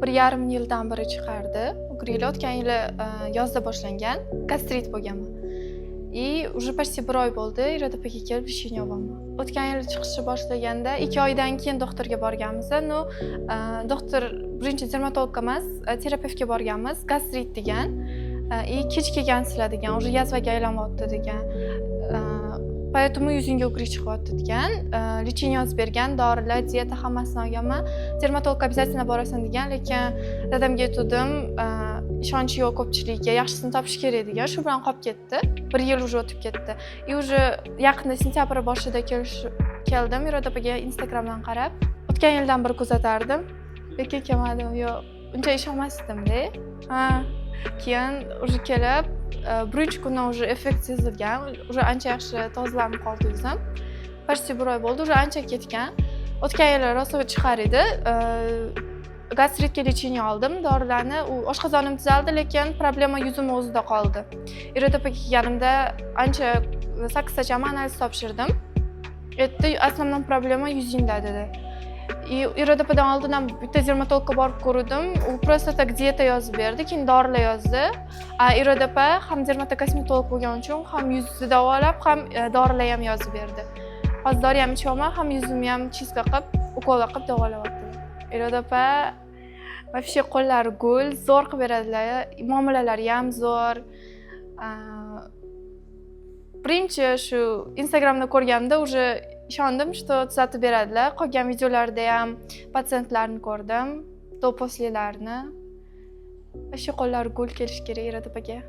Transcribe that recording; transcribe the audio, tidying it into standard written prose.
1,5 yildan beri chiqardi. Угри lar o'tgan yili yozda boshlangan. Gastrit bo'lganman. И уже почти bir oy bo'ldi, Iroda opaga kelib лечение olyapman. O'tgan yili chiqishni boshlaganda 2 oydan keyin doktorga borganmiz. Ну, doktor birinchi dermatologga emas, terapevtga borganmiz. Gastrit degan. И kech kelgansizlar degan, уже язва ga aylanyapti degan. Поэтому yuzingga угри chiqyapti degan. Лечение yozib bergan, dorilar, dieta, hammasini olganman. Dermatologga обязательно borasan degan, lekin dadamga aytgandim, ishonchi yo'q ko'pchilikka, yaxshisini topish kerak degan. Shu bilan qolib ketdi. Bir yil уже o'tib ketdi. И уже yaqinda, sentyabr boshida keldim Iroda opaga Instagramdan qarab. O'tgan yildan beri kuzatardim, lekin kelmadim. Yo'q, uncha ishonmasdim-da. Ha, keyin уже kelib, birinchi kundan уже effekt sezilgan. Уже ancha yaxshi tozalanib qoldi yuzim. Почти bir oy bo'ldi, уже ancha ketgan. O'tgan yili rosa chiqar edi. Gastritga лечение oldim, dorilarni. U oshqozonim tuzaldi, lekin problema yuzim o'zida qoldi. Iroda opaga kelganimda ancha sakkiztacham analiz topshirdim. Aytdi, основной problema yuzingda dedi. И Iroda opadan oldin ham bitta dermatologga borib ko'rdim. U просто так dieta yozib berdi, keyin dorilar yozdi. A Iroda opa ham dermatokosmetolog bo'lgani uchun ham yuzni davolab, ham dorilar ham yozib berdi. Hozir dori ham ichyapman, ham yuzimni ham чистка qilib, ukol qilib davolayaptilar. Iroda opa вообще qo'llari gul, zo'r qilib beradilar, muomalalari ham zo'r. Birinchi shu Instagramda ko'rganimda уже ishondim, что tuzatib beradilar. Qolgan videolarda ham patsientlarni ko'rdim, до, после larni. Вообще qo'llari gul, kelish kerak Iroda opaga.